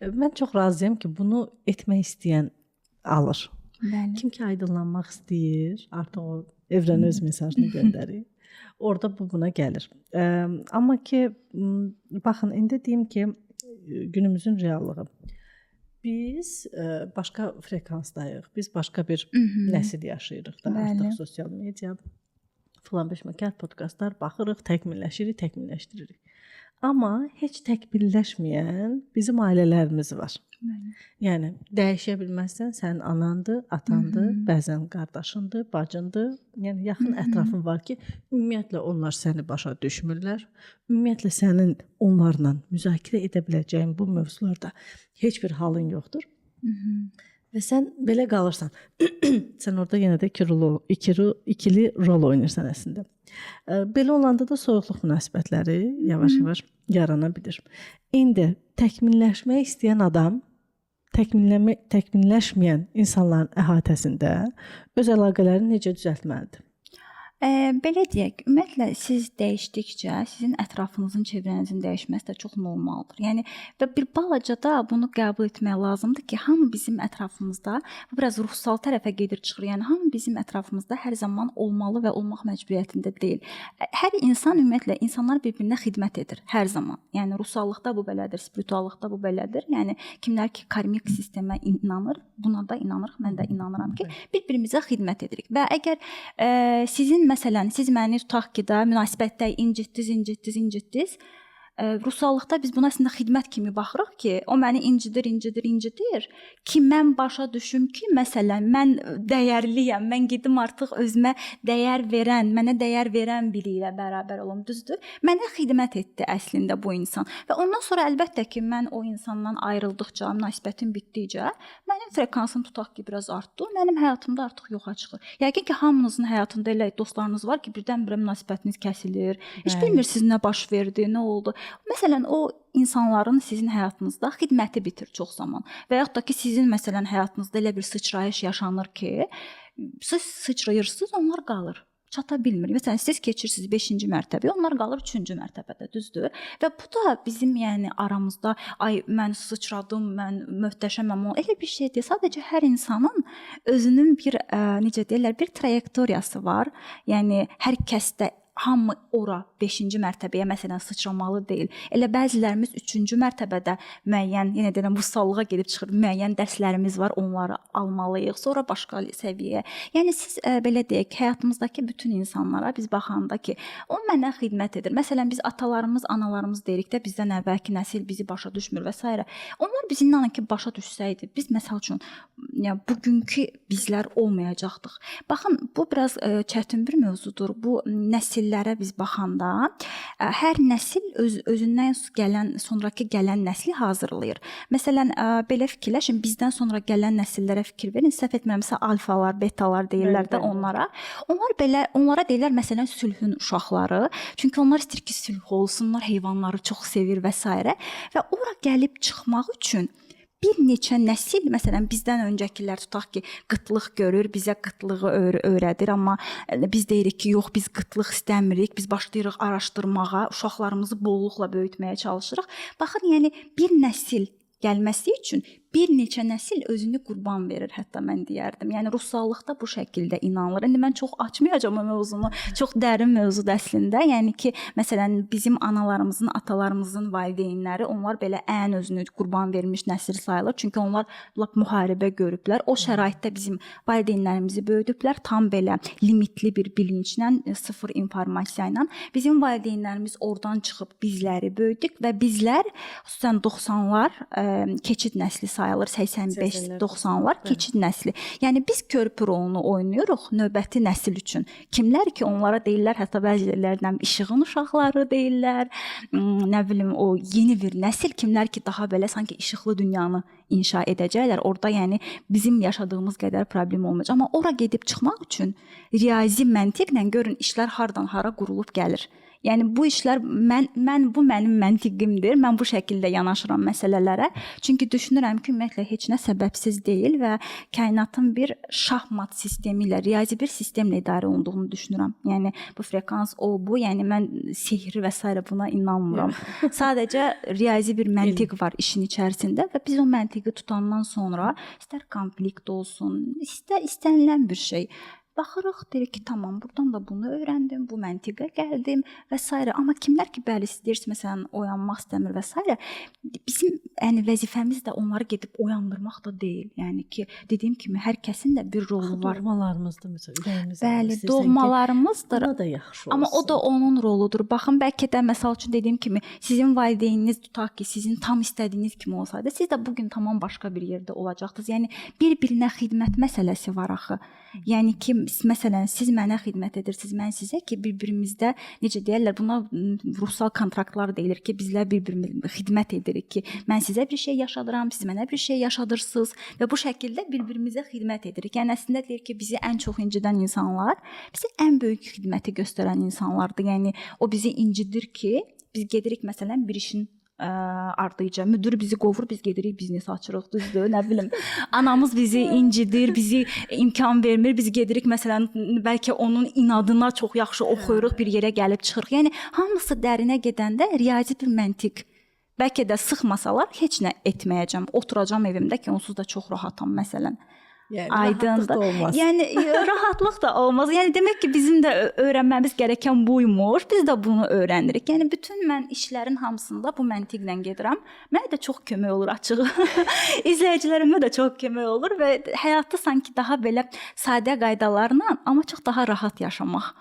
Mən çox razıyam ki, bunu etmək istəyən alır. Bəli. Kim ki aydınlanmaq istəyir, artıq o evrənə öz mesajını göndərir. Orada bu buna gəlir. Amma ki baxın, indi deyim ki, günümüzün reallığı. Biz başqa frekansdayıq. Biz başqa bir nəsil yaşayırıq da. Artıq sosial media filan beşməkar podkastlar baxırıq, təkmilləşirik, təkmilləşdiririk. Amma heç təkmilləşməyən bizim ailələrimiz var. Bəli. Yəni dəyişə bilməzsən, sənin anandır, atandır, bəzən qardaşındır, bacındır. Yəni yaxın ətrafın var ki, ümumiyyətlə onlar səni başa düşmürlər. Ümumiyyətlə sənin onlarla müzakirə edə biləcəyin bu mövzularda heç bir halın yoxdur. Və sən belə qalırsan. Sən orada yenə də ikili rol oynayırsan əslində. Belə olanda da soyuqluq münasibətləri yavaş-yavaş yarana bilir. İndi təkmilləşmək istəyən adam təkmilləşməyən insanların əhatəsində öz əlaqələrini necə düzəltməlidir? Belə deyək, ümumiyyətlə siz dəyişdikcə sizin ətrafınızın, çevrənizin dəyişməsi də çox normaldır. Yəni və bir balaca da bunu qəbul etmək lazımdır ki, hamı bizim ətrafımızda, bu biraz ruhsal tərəfə gedir çıxır. Yəni hamı bizim ətrafımızda hər zaman olmalı və olmaq məcburiyyətində deyil. Hər insan ümumiyyətlə insanlar bir-birinə xidmət edir hər zaman. Yəni ruhsallıqda bu belədir, spirituallıqda bu belədir. Yəni kimlər ki karmik sistemə inanır, buna da inanırıq, mən də inanıram ki, bir-birimizə xidmət edirik. Və əgər sizin məsələn, siz məni tutaq ki də münasibətdə incitdiz. Ruhsallıqda biz buna əslində xidmət kimi baxırıq ki, o məni incidir, incidir, incidir ki, mən başa düşüm ki, məsələn, mən dəyərliyəm, mən gedim artıq özümə dəyər verən, mənə dəyər verən biri ilə bərabər olum, düzdür? Mənə xidmət etdi əslində bu insan. Və ondan sonra əlbəttə ki, mən o insandan ayrıldıqca, münasibətim bitdikcə, mənim frekansım tutaq ki, biraz artdı, mənim həyatımda artıq yoxa çıxır. Yəqin ki, hamınızın həyatında elə dostlarınız var ki, birdən-birə münasibətiniz kəsilir. Heç bilmirsiniz nə baş verdi, nə oldu. Məsələn, o insanların sizin həyatınızda xidməti bitir çox zaman. Və yaxud da ki, sizin məsələn həyatınızda elə bir sıçrayış yaşanır ki, siz sıçrayırsınız, onlar qalır. Çata bilmir. Məsələn, siz keçirsiniz 5-ci mərtəbəyə, onlar qalır 3-cü mərtəbədə, düzdür? Və bu da bizim yəni aramızda ay mən sıçradım, mən möhtəşəməm, elə bir şey deyil. Sadəcə hər insanın özünün bir necə deyirlər, bir trayektoriyası var. Yəni hər kəsdə hamı ora 5-ci mərtəbəyə məsələn sıçramalı deyil. Elə bəzilərimiz 3-cü mərtəbədə müəyyən, yenə deyirəm, vüsallığa gedib çıxır, müəyyən dərslərimiz var, onları almalıyıq. Sonra başqa səviyyəyə. Yəni siz belə deyək, həyatımızdakı bütün insanlara biz baxanda ki, o mənə xidmət edir. Məsələn, biz atalarımız, analarımız deyirik də, bizdən əvvəlki nəsil bizi başa düşmür və s. Onlar bizi inanın ki, başa düşsəydi, biz məsəl üçün yəni bugünkü bizlər olmayacaqdıq. Baxın, bu biraz çətin bir mövzudur. Bu nəsillərə biz baxanda hər nəsil özündən gələn, sonrakı gələn nəsli hazırlayır. Məsələn, belə fikirləşin, bizdən sonra gələn nəsillərə fikir verin. Səhv etmirəmsə alfalar, betalar deyirlər də onlara. Onlar belə, onlara deyirlər məsələn sülhün uşaqları. Çünki onlar istəyir ki, sülh olsunlar, heyvanları çox sevir və s. Və ora gəlib çıxmaq üçün bir neçə nəsil, məsələn, bizdən öncəkilər tutaq ki, qıtlıq görür, bizə qıtlığı öyrədir, amma biz deyirik ki, yox, biz qıtlıq istəmirik, biz başlayırıq araşdırmağa, uşaqlarımızı bolluqla böyütməyə çalışırıq. Baxın, yəni bir nəsil gəlməsi üçün bir neçə nəsil özünü qurban verir, hətta mən deyərdim. Yəni ruhsallıqda bu şəkildə inanılır. İndi mən çox açmayacağam o mövzunu. Çox dərin mövzudur əslində. Yəni ki, məsələn, bizim analarımızın, atalarımızın valideynləri, onlar belə ən özünü qurban vermiş nəsil sayılır. Çünki onlar lap müharibə görüblər. O şəraitdə bizim valideynlərimizi böyüdüblər. Tam belə limitli bir bilinclə, sıfır informasiya ilə. Bizim valideynlərimiz oradan çıxıb bizləri böyüdük və bizlər, xüsusən 90-lar keçid nəsli sayılır, 85-90-lar keçid nəsli. Yəni biz körpü rolunu oynayırıq növbəti nəsil üçün. Kimlər ki, onlara deyirlər, hətta bəzilərinə işığın uşaqları deyirlər, nə bilim o yeni bir nəsil, kimlər ki daha belə sanki işıqlı dünyanı inşa edəcəklər. Orada yəni bizim yaşadığımız qədər problem olmayacaq. Amma ora gedib çıxmaq üçün riyazi məntiqlə görün işlər hardan hara qurulub gəlir. Yəni bu işlər mən bu mənim məntiqimdir. Mən bu şəkildə yanaşıram məsələlərə. Çünki düşünürəm ki, ümumiyyətlə heç nə səbəbsiz deyil və kainatın bir şahmat sistemi ilə, riyazi bir sistemlə idarə olunduğunu düşünürəm. Yəni bu frekans o bu, yəni mən sehr və sairə buna inanmıram. Sadəcə riyazi bir məntiq var işin içərisində və biz o məntiqi tutandan sonra istər konflikt olsun, istər istənilən bir şey baxırıq, deyirik ki, tamam, burdan da bunu öyrəndim, bu məntiqə gəldim və sairə. Amma kimlər ki, bəli, siz deyirsiniz, məsələn, oyanmaq istəmir və sairə, bizim yəni vəzifəmiz də onları gedib oyandırmaq da deyil. Yəni ki, dediyim kimi hər kəsin də bir rolu var. Doğmalarımızdır məsələn, ürəyimiz Bəli, doğmalarımızdır. Ona da yaxşı olsun. Amma o da onun roludur. Baxın, bəlkə də məsəl üçün dediyim kimi sizin valideyniniz tutaq ki, sizin tam istədiyiniz kimi olsaydı, siz də bu gün tamam başqa bir yerdə olacaqdınız. Yəni bir-birinə xidmət məsələsi var axı. Yəni ki, məsələn, siz mənə xidmət edirsiniz, mən sizə ki, bir-birimizdə necə deyirlər, buna ruhsal kontraktlar deyilir ki, bizlər bir-birimizə xidmət edirik ki, mən sizə bir şey yaşadıram, siz mənə bir şey yaşadırsınız və bu şəkildə bir-birimizə xidmət edirik. Yəni əslində deyir ki, bizi ən çox incidən insanlar bizə ən böyük xidməti göstərən insanlardır. Yəni o bizi incidir ki, biz gedirik məsələn bir işin ardıca. Müdür bizi qovur, biz gedirik biznes açırıq, düzdür? Nə bilim. Anamız bizi incidir, bizi imkan vermir. Biz gedirik məsələn bəlkə onun inadına çox yaxşı oxuyuruq, bir yerə gəlib çıxırıq. Yəni hamısı dərinə gedəndə riyazi bir məntiq. Bəlkə də sıxmasalar heç nə etməyəcəm. Oturacam evimdə ki, onsuz da çox rahatam məsələn. Yəni rahatlıq da olmaz. Yəni rahatlıq da olmaz. Yəni demək ki, bizim də öyrənməmiz gərəkən buymuş. Biz də bunu öyrənirik. Yəni bütün mən işlərin hamısında bu məntiqlə gedirəm. Mənə də çox kömək olur açığı. İzləyicilərimə də çox kömək olur və həyatı sanki daha belə sadə qaydalarla, amma çox daha rahat yaşamaq.